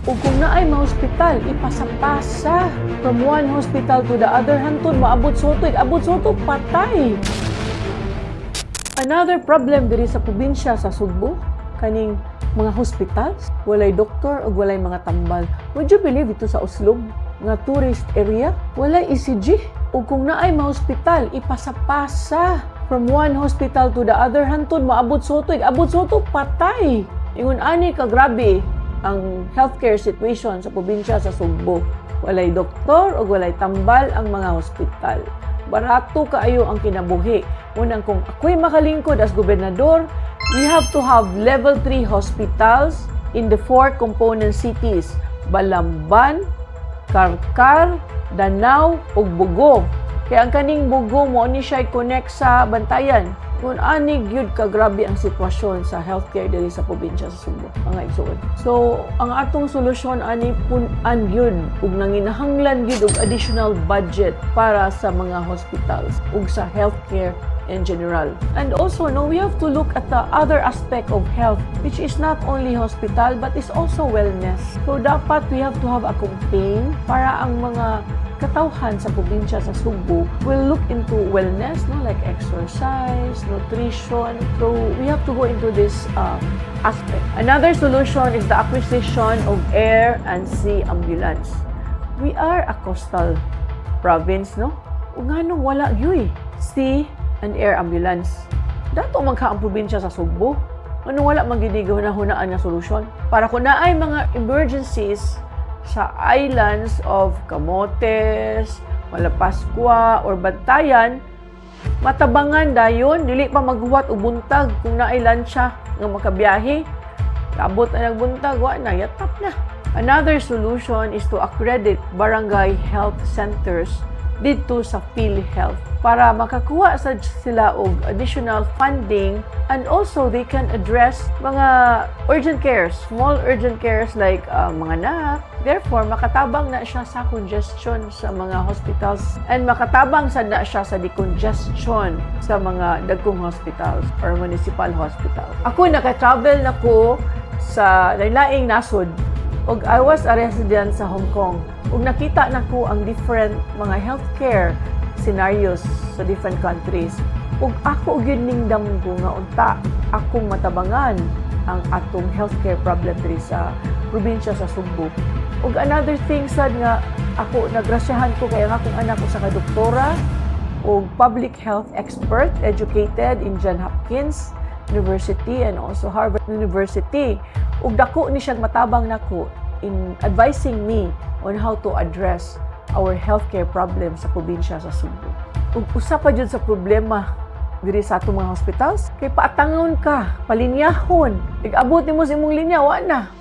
Ug kung naay mga hospital, ipasapasa from one hospital to the other hantod maabot Sotto, abot Sotto, patay. Another problem diri sa probinsya sa Sugbo, kaning mga hospitals, walay doktor ug walay mga tambal. Would you believe ito sa Oslob nga tourist area, walay ECG? Ug kung naay mga hospital, ipasapasa from one hospital to the other hantod maabot Sotto, abot Sotto, patay. Ingon ani ka grabe ang healthcare situation sa probinsya sa Sugbo. Walay doktor ug walay tambal ang mga hospital. Barato kaayo ang kinabuhi. Unang kung ako'y makalingkod as gobernador, we have to have level 3 hospitals in the four component cities: Balamban, Carcar, Danao ug Bogo. Kaya ang kaning Bogo mo ni siya connect sa Bantayan. Kung ani gyud ka grabe ang sitwasyon sa healthcare diri sa probinsya sa Sugbo, mga igsuon. So, ang atong solusyon ani, pun-an gyud ug nanginahanglan gyud og additional budget para sa mga hospitals ug sa healthcare in general. And also, no, we have to look at the other aspect of health, which is not only hospital, but is also wellness. So, dapat we have to have a campaign para ang mga katawhan sa probinsya sa Sugbo will look into wellness, no, like exercise, nutrition. So, we have to go into this aspect. Another solution is the acquisition of air and sea ambulance. We are a coastal province, no? Ug nganong wala gyud sea and air ambulance? Dato man ka ang probinsya sa Sugbo. Ano, wala man gyud hunahunaan nga solusyon? Para kung naay mga emergencies sa islands of Camotes, Malapascua, or Bantayan, matabangan dayon, dili pa maghuwat og buntag kung naay lansya nga makabiyahe. Abot na nagbuntag, wa na, yatap na. Another solution is to accredit barangay health centers dito sa PhilHealth para makakuha sa sila og additional funding, and also they can address mga urgent cares, small urgent cares like mga anak. Therefore, makatabang na siya sa congestion sa mga hospitals and makatabang sad na siya sa decongestion sa mga dagkong hospitals or municipal hospitals. Ako, naka-travel na ko sa laing nasod ug I was a resident sa Hong Kong. Ug nakita nako ang different mga healthcare scenarios sa different countries. Ug ako gyud ningdam ko nga unta akong matabangan ang atong healthcare problem diri sa probinsya sa Sugbo. Ug another thing sad nga ako nagrasyahan ko kay ang akong anak usa ka doktora ug public health expert, educated in John Hopkins University and also Harvard University. Ug dako ni siyang matabang nako in advising me on how to address our healthcare problem sa probinsya sa Sugbo. Ug usa pa jud sa problema diri sa atong mga hospitals kay paatangon ka, palinyahon. Ig-abot nimo sa imong linya, wa na.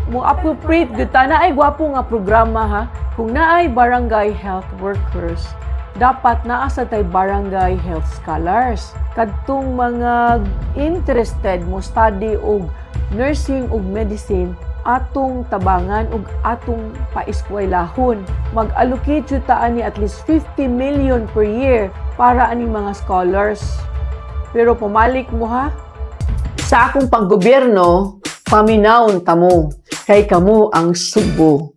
Mo appropriate gyud ta naay gwapo nga programa ha. Kung naay barangay health workers, dapat naa sa tay barangay health scholars. Kadtong mga interested mo study og nursing ug medicine, atong tabangan ug atong paeskwelahon. Mag-allocate jud ta ani at least 50 million per year para aning mga scholars. Pero pumalik mo ha. Sa akong panggobyerno, paminawon ta mo, kay kamo ang Sugbo.